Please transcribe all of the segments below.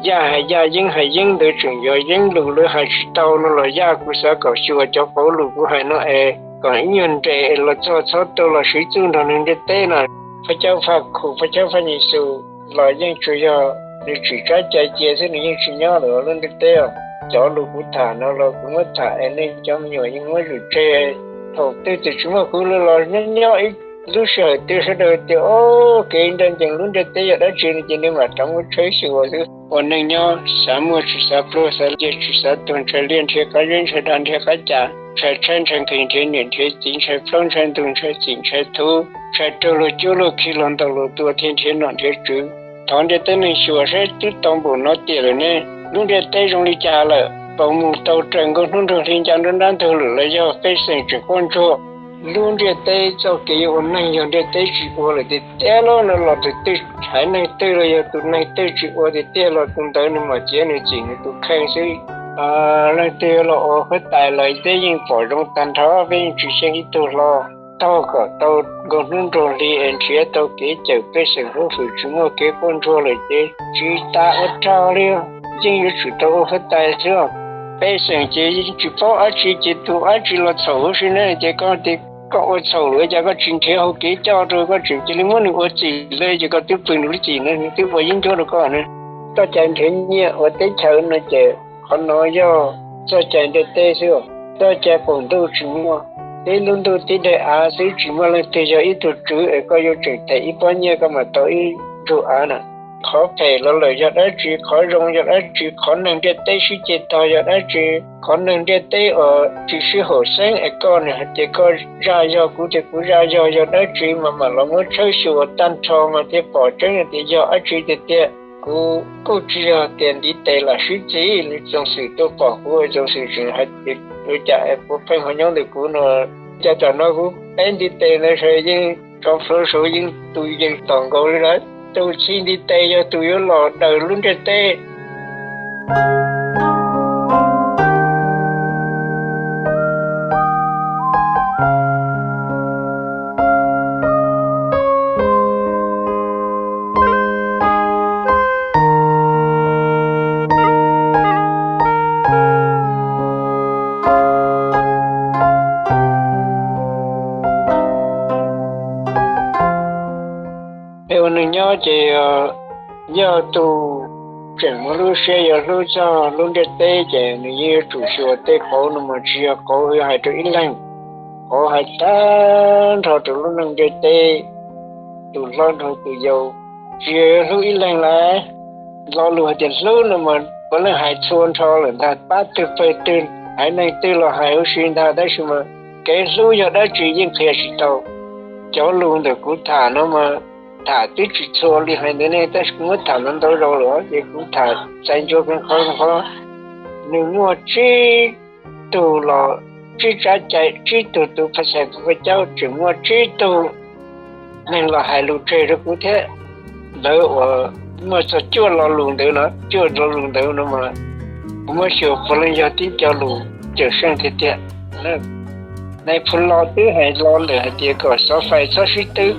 Yaj hais yaj, yeeb hais yeeb ntawd tseem yog yeeb lus, lawv hais tsis tau no los yaj. Kuv xav kom xyuas cov pauv lus kuv hais no es kom ib nyuag nres es los txog txhob tau los siv txuj nrog neeg ntiaj teb no. Faj Cawb Faj Khum, Faj Cawb Faj Nyis Xus los yeej tsuas yog nws tsim tsab cai cia xwb, nws yeej tsis nyob lawm lub ntiaj teb. Cov lus kuv tham no los kuv muab tham es nej cov me nyuam yeej muab zum tseg. Thaum twg txawm tsis muaj kuv los nyob nyob ib lub sij hawm twg sawv daws tias, o, kev ncaj ncees lub ntiaj teb yog dab tsi no ces nej mam rov muab tshawb xyuas xwb. Ua neej nyob xav muaj tsis xav pluag, xav liaj tsis xav tuag, ntshai liaj ntshai qab zeb, ntshai dag ntshai qab cas, ntshai tshaib ntshai nqhis, nrhiav niam nrhiav txiv, ntshai plaub ntshai ntug, ntshai txim ntshai txhub, ntshai raug luag cuab luag khi, luag ntaus luag tua thiab nrhiav nom nrhiav tswv. Thov ntiaj teb neeg xyuas saib twb tau npaum no tiam lawm ne, lub ntiaj teb zoo li cas lawm, puas mus tau raws nkaus hnub nraug hli ncav nruab nrab ntug lawm los yog pej xeem tseem quaj ntsuag. Lub ntiaj teb txoj kev yuav ua neeg yog ntiaj teb tsis ua lawm tiag tiag los no los tus twg, haiv neeg twg los yog tus neeg twg tsis ua tiag tiag los tus ntawd nws mam txiav nws txim nws tus kheej xwb. Leej twg los ua huab tais los peb yeej pom zoo tag nrho, peb yeej tsis xyeej ib tug hlo. Taug kom tau nkaus hnub nraug hli es nrhiav tau kev cawm pej xeem huv hwm tsis muaj kev quaj ntsuag lawm ces tsis tas ua rog li, yeej yuav tsum tau ua huab tais xwb. Pej xeem ces yeej tsis paub dab tsi ces tus dab tsi los txhaum huv si ne, ces koj tias koj ua txhaum lawm cas koj tsis nrhiav hauv kev coj rau koj tseem cia li muab nws ua txim li, ces koj twb pw nws lub txim ne, nws twb ua yeeb ncuab rau koj ne. Txoj cai nrhiav nyiaj ua teb chaws no ces qhov no yog txoj cai ntiaj teb xwb, txoj cai qaum ntuj tsis muaj, tib lub ntuj tib daim av xwb, tsis muaj leej twg yog ib tug tswv es koj yuav tseem them ib pob nyiaj koj mam tau ib nrug av na. Qhov phem los lawm yog dab tsi, qhov zoo yog dab tsi, qhov neeg ntiaj teb sib ceg tog yog dab tsi, qhov neeg ntiaj teb uas tsis sib haum xeeb es koj nws hais tias koj zaj yog, kuv tias kuv zaj yog, yog dab tsi mas mam los muab tshawb xyuas tag nrho mas thiaj pom tseeb tias yog dab tsi tiag tiag. Kuv kuj tsis yog tias ntiv tes lam sib txig, Txoos Xwm tuaj pom kuv, Txoos Xwm tseem hais tias ua cas es puav pheej ho nyob ntawm kuv no. Cas tam no kuv peb ntiv tes ntawd yeej tsov plhuav saud yeej tus yees tom nkaus li lawm. Tus txhij ntiv tes yog tus yuav los daws lub ntiaj teb. Peb ua neeg nyob ces yog tus tseem muaj lub siab yuav hlub txog lub ntiaj teb ces nws yeej yuav tsum xyuas tej qauv no mas tsis yog qauv hais rau ib leeg, qauv hais tag nrho rau lub neej ntiaj teb, tus hlob nrog tus yau, tsis yog yuav hlub ib leeg lawm. Lo lus hais tias hlub no mas puav leej hais txhua nrho lawm ntag, pab twg pawg twg, haiv neeg twg los hais huv si ntag, tab sis mas kev hlub yog dab tsi yeej qhia tsis tau. Cov lus ntawm kuv tham no mas tham twb tsis txhua li hais ntawd ne, tab sis kuv muab tham ntau ntau zaus lawm ces kuv tham txais ncua qhov qhov. Nws muaj tsib tug los tsib tsab cai, tsib tug tus phas xas tus phas caub, tseem muaj tsib tug neeg los hais lus tseg rau kuv thiab. Lawv uas muaj txog cuaj lo lus ntawd no, cuaj lo lus ntawd no mas kuv muab xyuas puav leej yog tib co lus cawm seej tiag tiag. Nais Phoo Los twb hais los lawm hais tias kom xov fais txhob sib twb.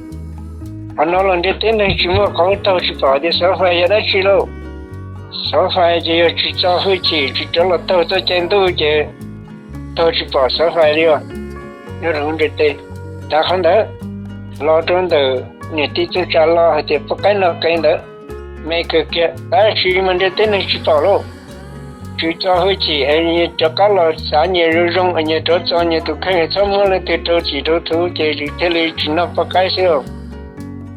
Qhov no los ntiaj teb neeg tsis muaj qhov taug tsis pom tias xov fais yog dab tsi lauj. Xov fais ces yog tsis txo hwj chim tsis rov los taug txoj cai ntuj ces taug tsis pom xov fais li os. Nyob rau ntiaj teb, tav qhov ntawd los rau ntawm niam tij txuj tsa los hais tias poj qaib no qe ntawd me kawg kiag, tab sis mas ntiaj teb neeg tsis pom lauj. Tsis txo hwj chim es nyias rov qab los xav nyias zoo zoo, nyias rov txo nyias tus kheej, txhob muab leej twg rau txim rau thuv ces thiaj li tsis noj poj qaib xwb.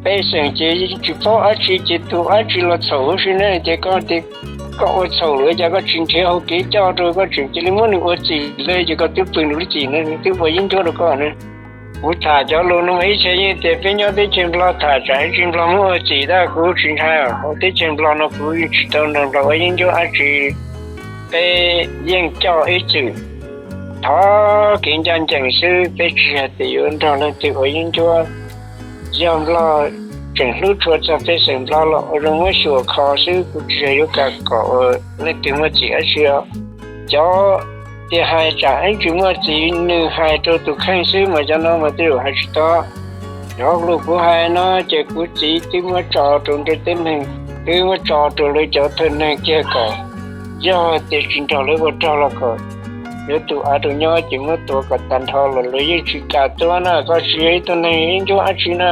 Pej xeem ces tsis paub dab tsi ces tus dab tsi los txhaum huv si ne, ces koj tias koj ua txhaum lawm cas koj tsis nrhiav hauv kev coj rau, koj tseem cia li muab nws ua txim li, ces koj twb pw nws lub txim ne, nws twb ua yeeb ncuab rau koj ne. Kuv tham cov lus no mas ib txhia yeej tias peb nyob teb chaws Nplog tham tsam ib txhia Nplog muab ua txim, tab kuv tsis ntshai os, hauv teb chaws Nplog no kuv yeej tsis tau nrog Nplog ua yeeb ncuab dab tsi. Peb yeej coj ib txwm thov kev ncaj ncees xwb, peb tsis hais tias yuav nrog leej twg ua yeeb ncuab. Yog Nplog tseem hlub tshua txog pej xeem Nplog los ua zoo muab xyuas kho xwb, kuv tsis yog yuav kam kom ua leej twg muaj txim dab tsi os. Cov tias hais tsam ib txhia muaj txim nws hais rau tus kheej xwb mas cov no mas tej zaum hais tsis tau. Cov lus kuv hais no ces kuv txiv twb muab tso rau ntiaj teb neeg twb muab tso rau lawv cov thawj neeg kiag kom, yog tias tsis nrog lawv ua rog los kom yuav tus av rau nyob ces muab tua kom tag nrho los lawv yeej tsis kam tua na. Koj tsis yog ib tug neeg ib ncuab dab tsi na.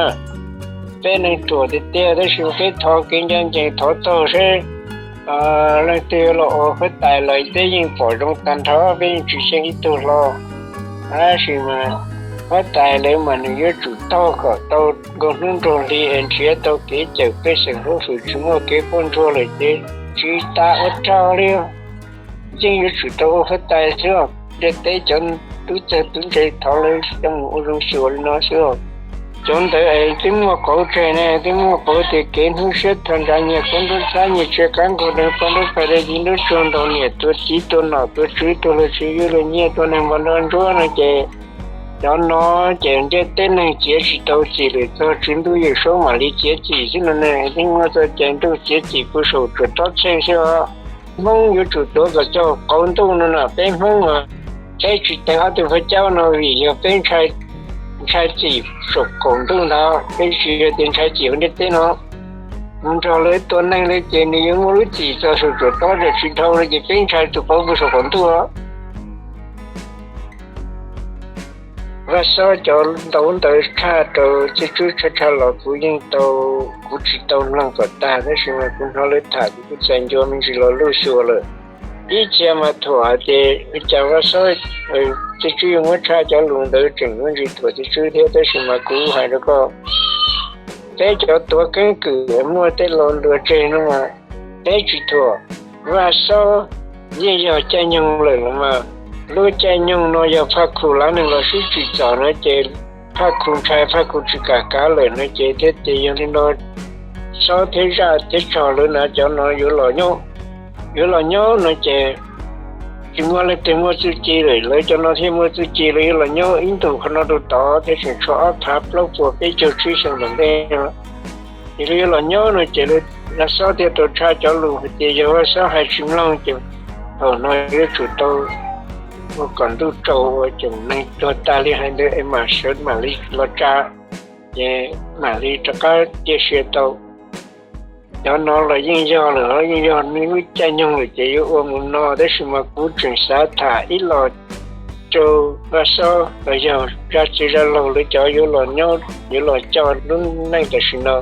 Peb neeg ruam tiag tiag tab sis mas peb thov kev ncaj ncees thov txog seb leej twg los ua huab tais los peb yeej pom zoo tag nrho, peb yeej tsis xyeej ib tug hlo. Tab sis mas huab tais lawv mas nws yuav tsum taug kom tau nkaus hnub nkaus hli es nrhiav tau kev cawm pej xeem huab hwm tsis muaj kev quaj ntsuag lawm ces tsis tas ua rog li. Yeej yuav tsum tau ua huab tais xwb os. Ntiaj teb cov tub txawg tub ntse thov lawv coj mus ua zoo xyuas li no xwb os. Cov ntawd es twb muaj qauv tseg ne, twb muaj qauv tias kev hnub siab thav nrad nyias qauv nruab txhab nyias tsia kab nkaus deev paj nruab phais dej ci nruab tsuag ntaus niam tua txiv tua nom tua tswv tua luag txiv ywg luag nyiaj tua neeg npog nrog ntsuab no ces cov no ces ntiaj teb neeg txiav tsis tau txim lawm txog Tswv Ntuj Yawm Saub mam li txiav txim xwb no ne. Yeej muaj txoj cai ntuj txiav txim pw saum tsuas tob txheej xwb os. Hmoob yuav tsum tuav kom txog qauv ntuj no na. Peb Hmoob mas peb tsis teev ob tug phav caub no vim yog peb ntshai txim saum qaum ntuj ntag, peb tsis yog tias ntshai txim hauv ntiaj teb no. Mus nrog lawv tua neeg li ces nws yuav muaj lub txim txog saum tsuas tob, tsis dhau li ces peb ntshai tus qauv pw saum qaum ntuj. Vaj Xob cov ntau ntawd tshaj rau Txiv Tswb tshaj tshaj los kuv yeej tau, kuv tsis tau mloog kom tag tab sis mas kuv hnov lawv tham kuv kuj txais ncua me ntsis los luj xyuas lawm. Ib txhia mas thuam hais tias ua cas Vaj Xob, Txiv Tswb yuav muab tshaj cov lus ntawd tseem muaj ntsis thuam Txiv Tswb thiab tab sis mas kuv hais rau koj, peb cov tuav keeb kwm muaj tej laus ntuas tseg no mas peb tsis thuam. Vaj Xob yeej yog caij nyoog lawm los mas, lub caij nyoog no yog Phaj Khuj lav neeg los sib tsim txom no ces Phaj Khuj ntshai Phaj Khuj tsis kam kav lawm no ces thiaj tias yog li no Xob thiab Zaj thiab Tshog lawv na cov no yuav los nyob, yuav los nyob no ces tsis muaj leej twg muaj txuj ci lawm, lawv cov no thiaj muaj txuj ci, lawv yuav los nyob ib ntus qhov no rau tod thiab tseem tshuav ob phav plaub puas peb caug tsib xyoo tom ntej no. Ces lawv yuav los nyob no ces Vaj Xob thiaj tau tshaj cov lus hais tias yog Vaj Xob hais tsis mloog ces thaum no yuav tsum tau ua kom ntuj tsaus ua tsoom neeg tuag tag li hais ntawd es mam sawv mam li los tsa, ces mam li rov qab ciaj sia tau. Cov no los yeej yog lawm, yeej yog nws lub caij nyoog lawm ces yuav ua mus no tab sis mas kuv tseem xav tham ib los rau Vaj Xob los yog Zaj Txiv Zaj Laug lawv cov yuav los nyob yuav los coj lub neej tam sim no.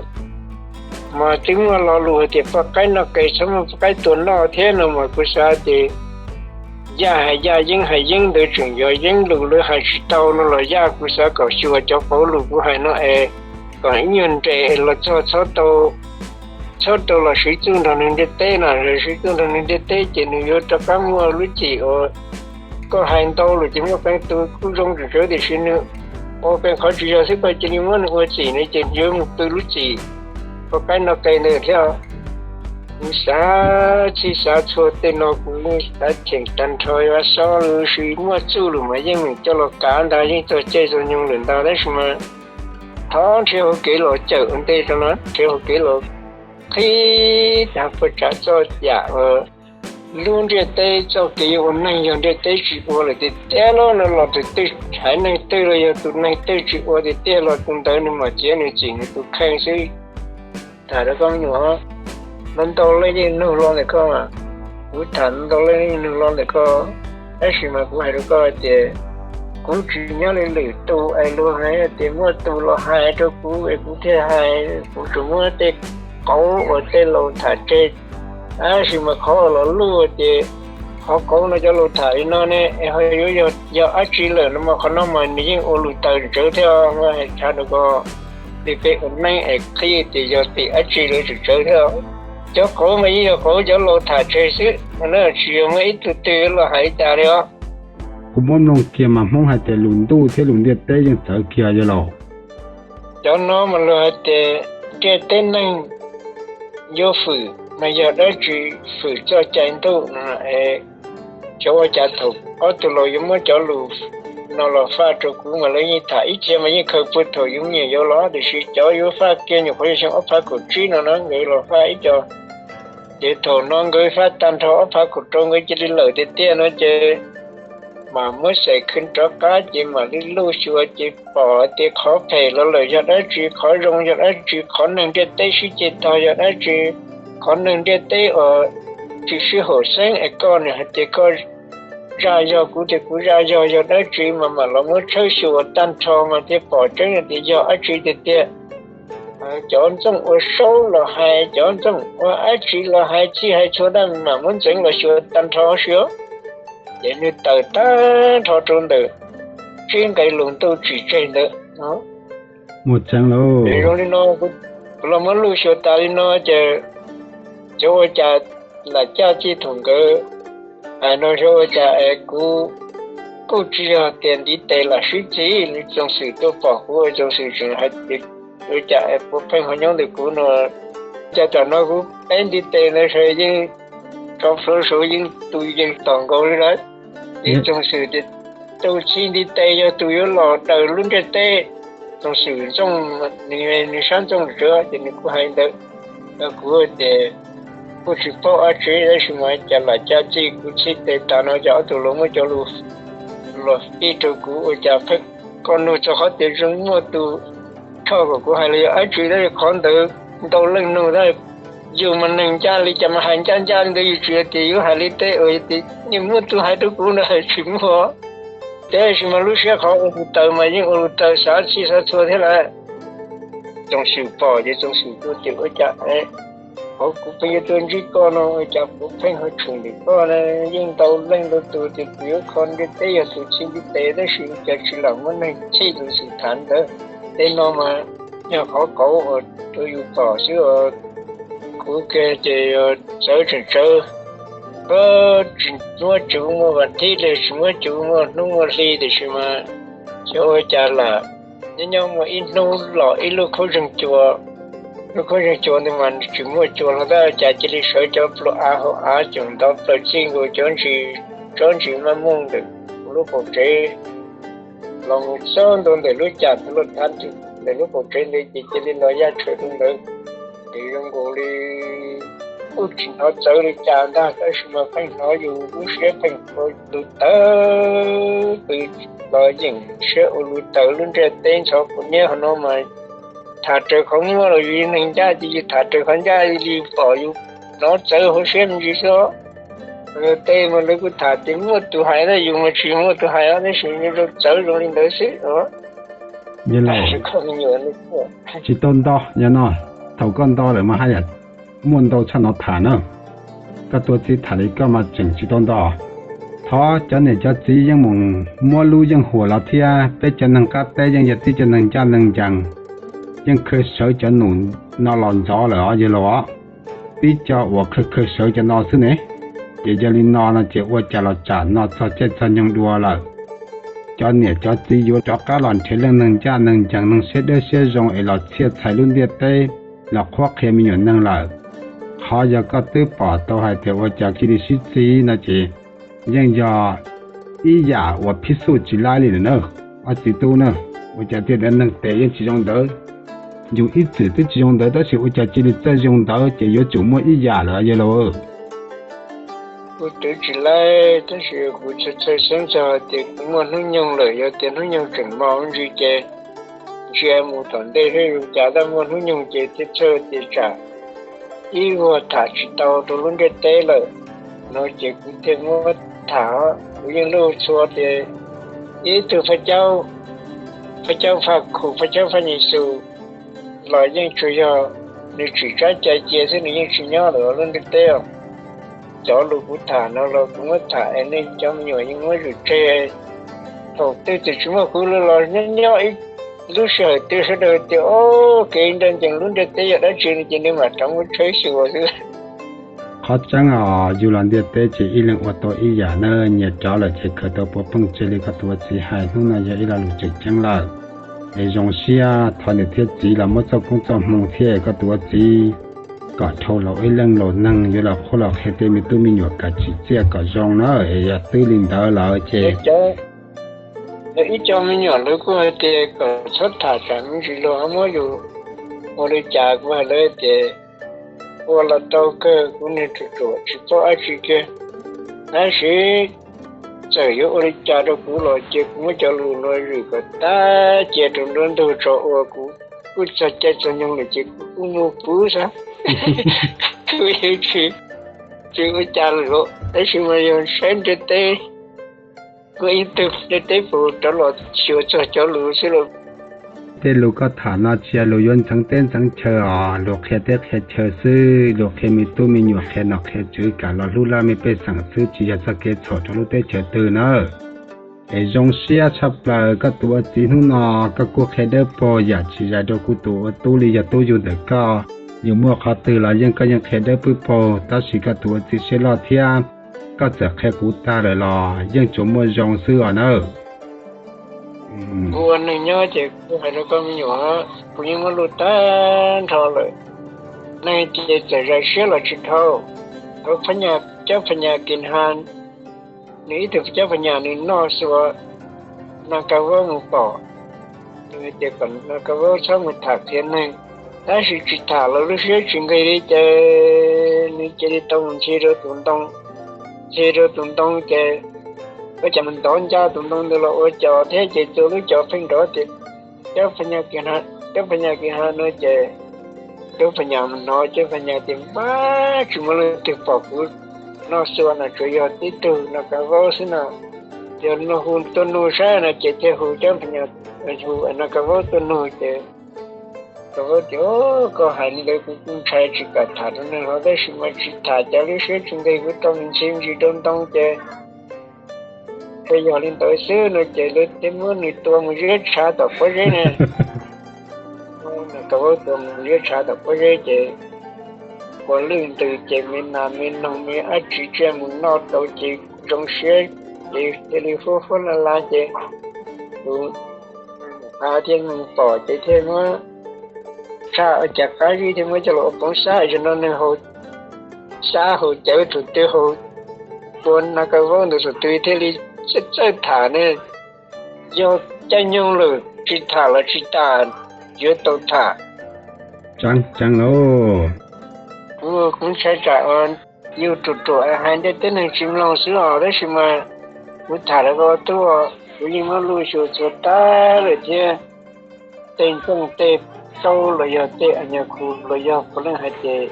Mas twb muaj lo lus hais tias poj qaib noj qe txhob muab poj qaib tua noj thiab no mas kuv xav tias Yaj hais Yaj, Yeeb hais Yeeb ntawd tseem yog Yeeb lus, lawv hais tsis tau no los Yaj, kuv xav kom xyuas cov qauv lus kuv hais no es kom ib nyuag nres es los txog txhob tau, txhob tau los siv txuj nrog neeg ntiaj teb no, los siv txuj nrog neeg ntiaj teb ces nws yuav rov qab muaj lub txim uas koj hais ntau lawm ces muaj qee tus kuj zoo tseem tsawv tiam sis nws ua qee qhov tsis yog xwb koj cia li muab nws ua txim no ces yuav mus pw lub txim poj qaib noj qe ntawd thiab. Kuv xav txhij xav txhua tej no kuv xav cheem tag nrho Vaj Xob lossis muaj txuj lus mas yeej meem coj los kav ntag, yeej txog caij txog nyoog lawm ntag tab sis mas thov nrhiav hauv kev los cawm ua ntej rau no, nrhiav hauv kev los qhib tag puas tsav txoj yam uas lub ntiaj teb txoj kev yuav ua neeg yog ntiaj teb tsis ua lawm tiag tiag los no los tus twg haiv neeg twg los yog tus neeg twg tsis ua tiag tiag los tus ntawd nws mam txiav nws txim nws tus kheej xwb. Tham rau koj me nyuam, ntau ntau leej yeej nug lo ntawm koj, kuv tham ntau ntau leej yeej nug lo ntawm koj, tab sis mas kuv hais rau koj tias kuv tsis nyob li lwm tus es luag hais tias muaj tus los hais rau kuv es kuv thiaj hais, kuv tsuas muab tej qauv uas tej laus tham tseg. Tab sis mas qhov uas los luj tias qhov qauv no cov laus tham li no ne es ho yuav yog dab tsi lawm no mas qhov no mas nws yeej ua lus taws tsawv thiab, hais rau koj li peb ua neeb es qhib tias yog tim dab tsi lawm tsawv tsawv thiab. Cov qauv mas yeej yog qauv cov laus tham tseg xwb no na, tsis yog muaj ib tug twg los hais li cas li os. Kuv muab mloog kiag mas Hmoob hais tias lus ntuj thiab lus ntiaj teb yeej txawv kiag yog los. Cov no mas luag hais tias ntiaj teb neeg yuav fwm mas yog dab tsi fwm txoj cai ntuj no es, xyov ua cas thaum ob tug laus yuav muab cov lus no los faj rau kuv mas lawv yeej tham ib txhia mas yeej khaws puag thaum yus me nyuam yaus los tiam sis cov yuav faj kiag nyuam qhuav yog xyoo ob phav kaum tsib no na nkawd los faj ib co. Ces thaum no nkawd faj tag nrho ob phav kaum rau nkawd cia li lawm tiag tiag no ces mam muab xaim khwv rov qab ces mam li luj xyuas ces pom tias qhov phem los lawm yog dab tsi, qhov zoo yog dab tsi, qhov neeg ntiaj teb sib ceg tog yog dab tsi, qhov neeg ntiaj teb uas tsis sib haum xeeb es koj nws hais tias koj zaj yog, kuv tias kuv zaj yog, yog dab tsi mas mam los muab tshawb xyuas tag nrho mas thiaj pom tseeb tias yog dab tsi tiag tiag. Cov ntxooj ua saub los hais, cov ntxooj ua dab tsi los hais, txhij hais txhua dab mam muab ntxeev los xyuas tag nrho si. Ces nws tawm tag nrho rau ntawm tsib nqe lus ntuj tsim tseg ntawd. Mus tseev lawm. Zoo li no, kuv los muab luj xyuas tas li no ces xyov ua cas lam caj txij thaum nkawd hais no, xyov ua cas es kuv kuj tsis yog tias ntiv tes lam sib txig li, Txoos Xwm tuaj pom kuv, Txoos Xwm tseem hais tias ua cas es puav pheej ho nyob ntawm kuv no. Cas tam no kuv peb ntiv tes ntawd yeej tso plhuav saud yeej tus yees tom nkaus li lawm. Ces Txoos Xwm tias tus txhij ntiv tes yog tus yuav los daws lub ntiaj teb. Txoos Xwm ntxooj, nws sab ntxooj tsawv ces nws kuj hais ntawd rau kuv tias kuj tsis paub dab tsi tab sis mas cas lam caj txij kuv txhij tes tas no ces ob tug los muab cov lus los fij rau kuv ua cas pheej, koj nug txog qhov tias zoo muaj tus tshoj kom kuv hais los yog dab tsi tab sis qhov ntawd ntau leej nug tab, yus mas neeg ncaj li cas mas hais ncaj ncaj li ntawd, yus tsis hais tias yuav hais li teb uas tias nws muaj tus hais rau kuv no hais tsis muaj. Tab sis mas lub siab qhov ua lus taws mas yeej ua lus taws xav txhij xav txhua thiab lawm. Txoos Xwm pom ces Txoos Xwm kuj tias ua cas qhov kuv pheej yuav tuaj ntsib koj no ua cas kuv pheej ho tshwm ntawm koj na, yeej ntau leej ntau tus tias tus yuav kho ntiaj teb yog tus txhij ntiv tes tab sis cas tsis lam muab neeg txhij tus xwm tham ntawd. Tej no mas yog qhov kauv uas rau yus pom xwb os. Kuv kiag ces txawv tseem tsawv, tsis muaj cuv muaj vas thib li, tsis muaj cuv muaj hnub muaj hli tiam sis mas xyov ua cas lam nyob nyob muaj ib hnub los ib lub khaub zeeg cua. Lub khaub zeeg cua ntawd mas tsis muaj cua los tab cas cia li sawv cov plua av hauv av coom ntov plaws txij nkaus cov ntsis, tsob ntsis maj mooj ntawm lub qaum tsev los mus txog ntua ntawm lub cas tus laj thab ntawm lub qaum tsev ntawd ces cia li los yaj tshaw rau ntawd. Ces zoo nkaus li kuj tsis hnov txawv li cas ntag tab sis mas pheej hnov yus lub siab pheej ua lus tawv, pw los yeem siab ua lus tawv, lub ntiaj teb ntxhov kuv niab hauv no mas tham raws qhov muaj los yus neeg ncaj ces yus tham raws qhov ncaj li pom yus hnov txawv hauv siab me ntsis xwb. Tej mas lawv kuj tham tias muaj tus hais tab yus mas tsis muaj tus hais os tab sis zoo txawv zoo li ntawd xwb os. Tsis tau nto, yog no thaum koj nto lawm mas haj yam muaj ntau tshaj no tham na. Koj tuav txiv tham li koj mas tseem tsis tau nto. Thov cov niam cov txiv yeej mus muab lub yeej huam los thiab, peb cov neeg qab teb yeej yog tib cov neeg ncaj neeg ncees, yeej khaws sawv cov num no los ntxov lawm os yawg laus os. Tib co uas khaws khaws sawv cov no xwb ne. Ces yog li no no ces ua cas los tsam no txog caij txog nyoog dua lawm. Cov niam cov txiv yuav rov qab los nrhiav leej neeg ncaj neeg ncees, neeg siab dawb siab zoo es los txhiaj txhais lub ntiaj teb, los qhuab qhia me nyuam neeg lawm. Qhov yog koj twb pom tau hais tias ua cas cia li sib txig no ces yeej yog ib yam uas phib xuj tsis laib li lawm na. Ob txiv tub na, ua cas tiaj dawv neeg tes yeej tsis zoo ntawd, yus ib txwm twb tsis zoo ntawd tab sis ua cas cia li txawj zoo ntawd ces yuav tsum muaj ib yam lawm yawg laus. Kuv twv tsis laib tab sis kuv txhawj txhawj xeeb txog hais tias kuv muaj hnub nyoog lawm, yog tias hnub nyoog tseem mos ntsis ces ntsia mus tom ntej seb zoo cas, tab muaj hnub nyoog ces thiaj txhawj tias tsam ib vuag tham tsis tau rau lub ntiaj teb lawm no ces kuv thiaj muab tham. Kuv yeej luj txhua tias ib tug Phaj Caub, Phaj Caub Phaj Khum, Phaj Caub Phaj Nyim Xus los yeej tsuas yog nws tsim tsab cai cia xwb, nws yeej tsis nyob lawm lub ntiaj teb os. Cov lus kuv tham no los kuv muab tham es nej cov me nyuam yeej muab zwm tseg. Thaum twg txawm tsis muaj kuv los nyob nyob ib lub sij hawm twg sawv daws tias o, kev ncaj ncees lub ntiaj teb yog dab tsi no ces nws mam rov muab tshawb xyuas xwb. Qhov tseeb os, yus los ntiaj teb ces ib leeg ua tau ib yam na, nyias rov lawm ces khaws tau puav pheej tseg li koj tus ua txiv hais, hnub no yog ib lo lus tseem ceeb lawm. Es zoo siab thov niam thiab txiv los muab txoj koob txoj hmoo thiab koj tus ua txiv kom dhau los ib leej laus neeg yuav los qhuab los qhia tej me tub me nyuam kom tsim txiaj kom zoo na. Es yog twb li ntawd lawm ces ib co me nyuam lawv kuj hais tias kom txhob tham tsam me ntsis luag muab yus ua li cas, kuv hais lawv tias ua los tau kawg, kuv niag ruam ruam tsis paub dab tsi kiag. Tab sis txawm yuav ua li cas rau kuv los cia kuv muab cov lus no zwm kom tag cia rau nruab ntug tso ua, kuv kuj txog caij txog nyoog lawm ces kuv kuj mus puv xwb. Kuv yeej tsis, tsis ua cas lawm, tab sis mas yog saib ntiaj teb, muaj ib tug ntiaj teb puas rov los xyuas txog cov lus xwb lauj. Tej lus koj tham no tsis yog lus yuav ntxeev teb ntxeev chaw os, lus qhia teb qhia chaw xwb, lus qhia me tub me nyuam, qhia nom qhia tswv kam los hlub laj mej pej xeem xwb, tsis yog txoj kev txhaum rau lub teb chaws twg nawb. Es zoo siab tshaj plaws koj tus ua txiv hnub no, koj kuj qhia dawb paug yam tsis zais rau kuv tus ua tub li. Yog tub yug ntawm koj, yus muaj qhov twg los yeej koj yeej qhia dawb paug, tab sis koj tus ua txiv siab loj thiab, koj txawm qhia kuv tag lawm los yeej tsuas muaj zoo xwb os nawb. Kuv ua neeg nyob ces kuv hais rau koj me nyuam, kuv yeej muaj lus tag nrho lawm. Neeg ces txawm zais siab los tsis dhau. Thaum Phab Nyas, Cob Phab Nyas Kis Has, nws ib tug Cob Phab Nyas nws noj xuas Nas Kas Vaub mus pom, nws hais tias kom Nas Kas Vaub txhob mus tham qhia neeg, tab sis tsis tham los lub siab tsis nqig li ces nws cia li tau mus ntxhi rau tus ntoo, ntxhi rau tus ntoo ces ua cas mus ntov ncaj tus ntoo ntawd los ua cos thiab ces txua lub cos pheej nrov tias, Cob Phab Nyas Kis Has, Cob Phab Nyas Kis Has no ces Cob Phab Nyas mus hnov, Cob Phab Nyas tias, Npab, tsis muaj leej twg pom kuv noj xuas no, tsuas yog tib tug Nas Kas Vaub xwb no. Yog no hu tuaj nug saib no ces thiaj hu Cob Phab Nyas, hu Nas Kas Vaub tuaj nug ces Kas Vaub tias, Koj hais li ntawd kuv kuj ntshai tsis kam tham rau neeg hlo, tab sis mas tsis tham cas lub siab tsis nqig, kuv tau mus ntxhi ntsis rau ntoo ces thiaj yog li ntawd xwb no ces lawv thiaj muab nws tua mus ziab tshav tom pob zeb ne. Nas Kas Vaub tua mus ziab tshav tom pob zeb ces ua lwj ntws ces me nas me noog me dab tsi tsiaj mus noj tau ces zoo siab ces thiaj li huab huab laj laj ces tus qab thiaj mus pom ces thiaj muab tshaj ua cas qab zib thiaj muab coj los ua poov xab, zaum no neeg haus xab haus cawv thaum twg haus tua Nas Kas Vaub ntawd thaum twg thiaj li txawj tham ne. Yog caij nyoog lawm tsis tham los tsis tas, yuav tau tham. Tseeb tseeb lauj. Kuv, kuv ntshai tsam uas yus ruam ruam hais ntiaj teb neeg tsis mloog xwb os, tab sis mas kuv tham lawv ko tub, kuv yeej muab lus xyuas txhua tag lawm thiab. Tej ntxooj tej tsaub los yog tej a nyas khu los yog puav leej hais tias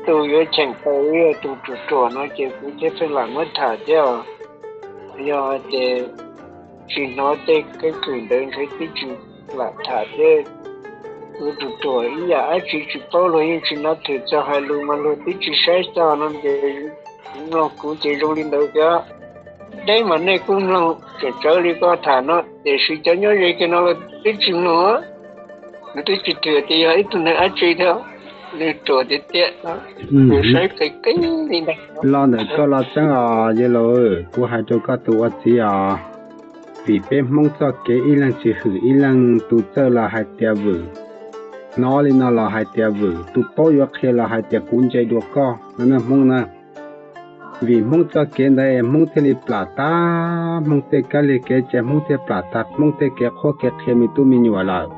tus yuav cheem tau yog tus ruam ruam no ces kuv thiaj pheej lam muab tham thiab. Yog hais tias tsis hnov tej keeb kwm ntawd ntshe twb tsis lam tham thiab. Tus ruam ruam ib yam dab tsi tsis paub, luag yeej tsis hnov thwm txog, hais lus mas luag twb tsis saib txog no ces kuv mloog kuv ces zoo li ntawd thiab. Deb mas nej kuj mloog tseem tsawv li koj tham no, tiam sis cov nyob ze kiag no los twb tsis mloog. Nws twb tsis thwm tias yog ib tug neeg dab tsi thiab, nws ruam tiag tiag. Nws saib qis qis li ntag. Los ntawm koj los tseeb os yawg laus, kuv hais rau koj tus ua txiv os. Vim peb Hmoob txoj kev ib leeg tsis hwm ib leeg, tus txawj los hais tias vwm, hnov li no los hais tias vwm, tus paub yuav qhia los hais tias kuv ntse dua koj no na Hmoob na. Vim Hmoob txoj kev ntawd Hmoob thiaj li plam tag, Hmoob tej kab li kev cai Hmoob thiaj plam tag, Hmoob tej kev qhuab kev qhia me tub me nyuam lawm.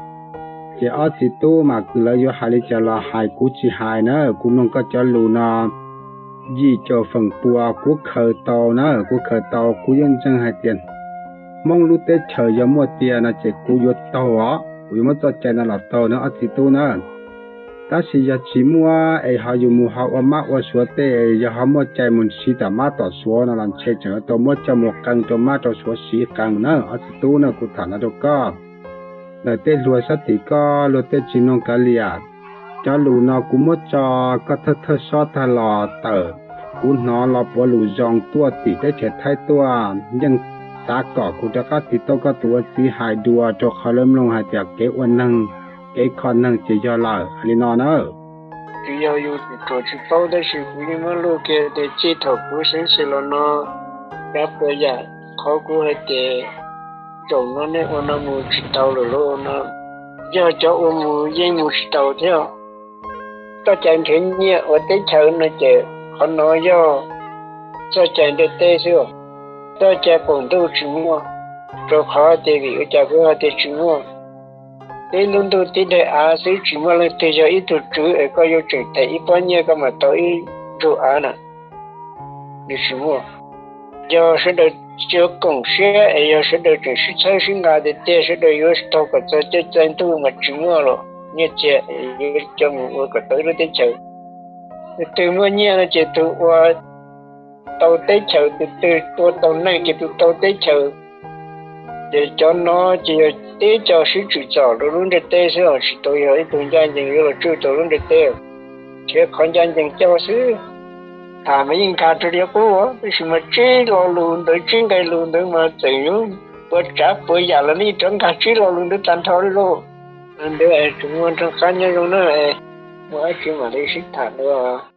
Ces ob txiv tub mas lawv yuav hais li cas los hais, kuv tsis hais na, kuv mloog koj cov lus no yim caum feem pua kuv khaws tau na, kuv khaws tau, kuv yeej ntseeg hais tias Hmoob lub teb chaws yog muaj tiag no ces kuv yuav taug os, kuv yuav muab txoj cai no los taug na ob txiv tub na. Tab sis yog tsis muaj es ho yus mus ho ua mab ua suav tej, yog ho muaj cai mus siv tom mab tom suav no los ntshe tseem yuav tau muab coj mus qee rau mab rau suav siv qee na ob txiv tub na, kuv tham no rau koj. Ntawm tej hluas sab tim koj luag tej tsis mloog kav liam, cov lus no kuv muab tso koj thawj thawj sob tag los tawm, kuv hnov los puav lus zoo tuaj tim teb chaws Thaib tuaj, yeej xav kom kuv rov qab tiv tauj koj tus ua txiv hais dua, rau qhov lawv mloog hais tias kev ua neeg, kev kho neeg ces yog lawm hais li no na. Tsis yog yus ruam tsis paub, tab sis kuv yeej muab luj kiag tias txij thaum kuv xeeb xwm los no, cov puas yam qhov kuv hais tias zaum no nej ua no mus tsis tau lawm lauj no, yog cov ua mus yeej mus tsis tau thiab. Txoj cai nrhiav nyiaj ua teb chaws no ces qhov no yog txoj cai ntiaj teb xwb, txoj cai qaum ntuj tsis muaj. Rau qhov tias vim ua cas kuv hais tias tsis muaj? Tib lub ntuj tib daim av xwb, tsis muaj leej twg yog ib tug tswv es koj yuav tseem them ib pob nyiaj koj mam tau ib ntsug av na. Nws tsis muaj. Yog sawv daws tsis koom siab es yog sawv daws tseem sib txhawb sib nqa tiag tiag, sawv daws yuav taug kom txog caij txais ntuj mas tsis muaj los nyiaj txiag yuav coj mus ua kom tau ib lub teb chaws. Tus twg muaj nyiaj no ces tus ua tau teb chaws, tus twg ua tau neeg ces tus tau teb chaws. Ces cov no ces yog teb co sib tsim txom rau lub ntiaj teb xwb os, tsis tau yog ib tug ncaj ncees yuav los tswj tau lub ntiaj teb. Nrhiav qhov ncaj ncees coj xwb. Tham mas yeej nkag rau li qub, tab sis mas tsib lo lus ntawd, tsib nqe lus ntawd mas txawm yuav puas tsav puas yam los nej rov nkag tsib lo lus ntawd tag nrho li lauj. Ntawd es tsuas muaj nrog qab nyob zoo na, muaj dab tsi mam li sib tham dua.